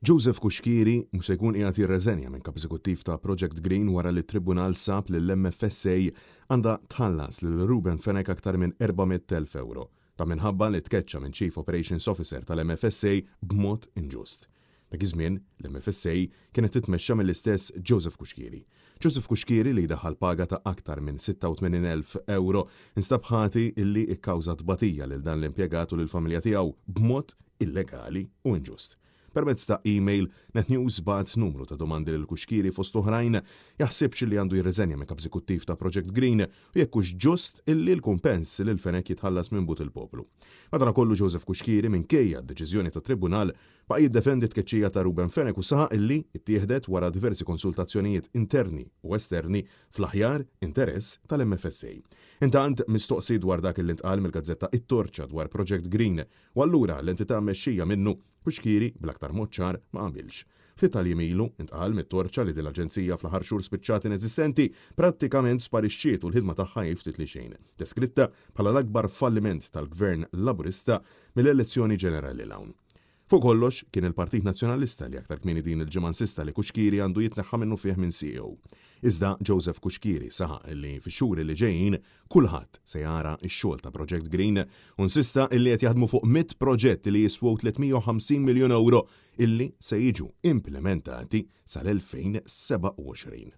Joseph Cuschieri mhux se jkun qiegħed jirreżenja minn Kap Eżekuttiv ta' Project Green wara li t-Tribunal sab li l-MFSA għandha tħallas lil Reuben Fenech aktar minn 400,000 ewro. Dan minħabba li tkeċċa minn Chief Operations Officer tal-MFSA b'mod inġust. Dak iż-żmien, l-MFSA kienet titmexxa mill-istess Joseph Cuschieri. Joseph Cuschieri li jdaħħal paga ta' aktar minn 86,000 ewro instab ħati illi kkawża tbatija lil dan l-impjegat u lill-familja tiegħu b'mod illegali u inġust. Permezz ta' email, Net News bagħat numru ta' domandi lil Cuschieri fost oħrajn jaħsibx li għandu jirriżenja minn Kap Eżekuttiv ta' Project Green u jekk hux ġust illi l-kumpens lil Fenech jitħallas minn but il-poplu. Madankollu Joseph Cuschieri minkejja d-deċiżjoni tat-Tribunal baqa' jiddefendi t-tkeċċija ta' Reuben Fenech u saħaq illi ttieħdet wara diversi konsultazzjonijiet interni u esterni fl-aħjar interess tal-MFSA. Intant, mistoqsi dwar dak illi ntqal mill-gazzetta It-Torċa dwar Project Green u allura l-entità mmexxija minnu, Cuschieri, bl-aktar mod ċar, ma qabilx. Ftit tal-jiem ilu, intqal mit-Torċa li din l-aġenzija fl-aħħar xhur spiċċat ineżistenti, prattikament sparixxiet u l-ħidma tagħha hi ftit li xejn. Deskritta bħala l-akbar falliment tal-Gvern Laburista mill-elezzjoni ġenerali 'l hawn. Fuq kollox, kien il-Partit Nazzjonalista li aktar kmieni din il-ġimgħa insista li Cuschieri għandu jitneħħa minnufih minn CEO. Iżda Joseph Cuschieri saħaq li fix-xhur li ġejjin kulħadd se jara x-xogħol ta' Project Green u insista illi qed jaħdmu fuq 100 proġett li jiswew 350 miljun ewro illi se jiġu implimentati sal-2027.